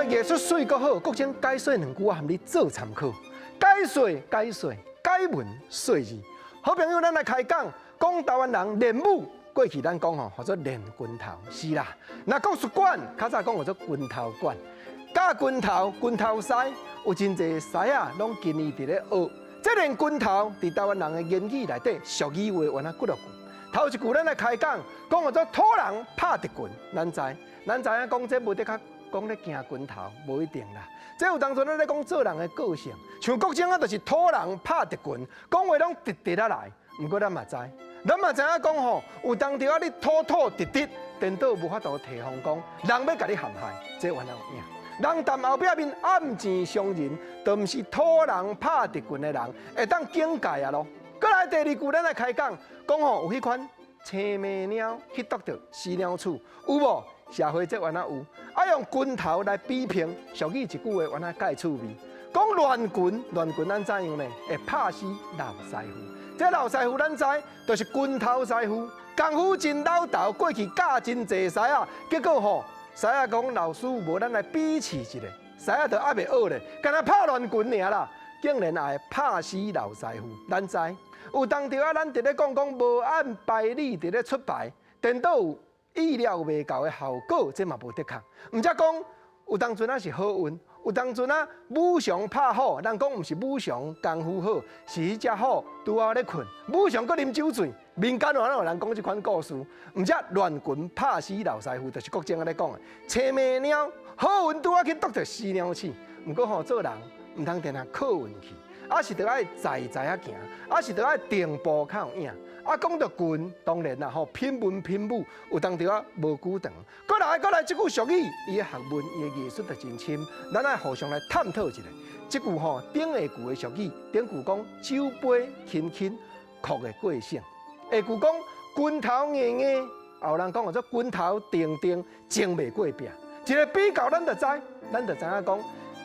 的藝術媠閣好，國珍解說兩句，我含你做參考。解說解說解文說字，好朋友，咱來開講，講台灣人練武，過去咱講吼，號做練拳頭，是啦。若國術館，較早講號做拳頭館，教拳頭，拳頭師，有真濟師仔攏堅持佇咧學。這練拳頭，佇台灣人的言語內底，俗語話原來幾落句。頭一句咱來開講，講號做土人拍特拳，咱知，咱知影講這無的確講咧驚拳頭，無一定啦。這有當陣咱咧講做人的個性，像國珍啊，就是土人拍特拳，講話攏直直仔來。毋過咱嘛知，咱嘛知影講吼，有當時仔你土土直直，顛倒無法度提防講，人欲共你陷害，這原來有影。人踮後壁面暗箭傷人，都毋是土人拍特拳的人，會當警戒啊囉。閣來第二句，咱來開講，講吼有彼款青暝貓去啄著死貓鼠，有無？社會這原來有，啊用拳頭來比拼，俗語一句話原來蓋趣味。講亂拳，亂拳咱怎樣呢？會拍死老師傅。這老師傅咱知，就是拳頭師傅，功夫真老道，過去教真濟師仔，結果吼，師仔講老師無咱來比試一下，師仔就猶未學咧，干焦拍亂拳爾啦，竟然也會拍死老師傅。咱知有當時仔，咱佇咧講講無按牌理佇咧出牌，顛倒有意料袂到的效果，這嘛無的確。毋則講有當陣仔是好運，有當陣仔武松拍虎，人講毋是武松功夫好，是彼隻虎拄好咧睏，武松閣啉酒醉。民間原來有人講這款故事，毋則亂拳拍死老師傅，就是國珍按呢講的。青暝貓好運拄好去啄著死貓鼠，毋過吼做人毋通定定靠運氣，啊是著愛在在仔行，啊是著愛定步較有影。啊，講著拳，當然啦吼，品文品武有當時仔無久長。閣來閣來，這句俗語，伊的學問，伊的藝術就真深，咱愛互相來探討一下。這句吼頂下句的俗語，頂句講酒杯輕輕，哭會過省。下句講拳頭硬硬，有人講號做拳頭定定，爭袂過壁。一個比較，咱就知，咱就知影講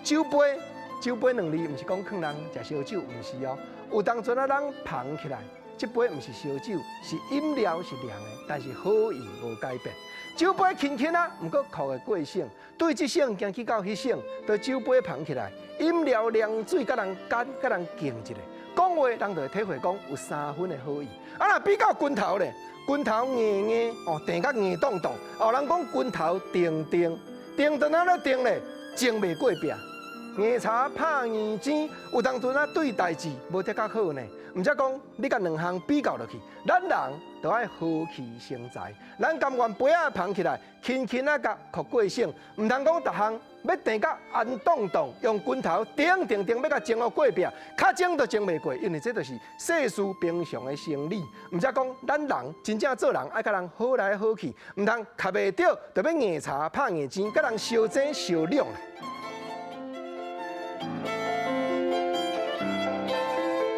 酒杯，酒杯兩字，毋是講勸人食燒酒，毋是哦。有當陣仔咱捧起來，這杯毋是燒酒，是飲料是涼的，但是好意無改變。酒杯輕輕仔，毋過哭會過省。對這省行去到彼省，佇酒杯捧起來，飲料涼水，共人乾，共人敬一下。講話人就會體會講有三分的好意。啊，若比較拳頭咧，拳頭硬硬哦，定甲硬當當。有人講拳頭定定，定佇哪咧定咧，爭袂過壁。硬柴拍硬錢，有當陣仔對代誌無得較好呢。毋則講你共兩項比較落去，咱人都愛和氣生財。咱甘願杯仔捧起來，輕輕仔共哭過省，毋通講逐項欲定甲安當當，用拳頭定定定欲共爭予過壁，較爭都爭袂過，因為這就是世事平常的生理。毋則講咱人真正做人愛共人好來好去，毋通合袂著，就欲硬柴拍硬錢，共人相爭相挵。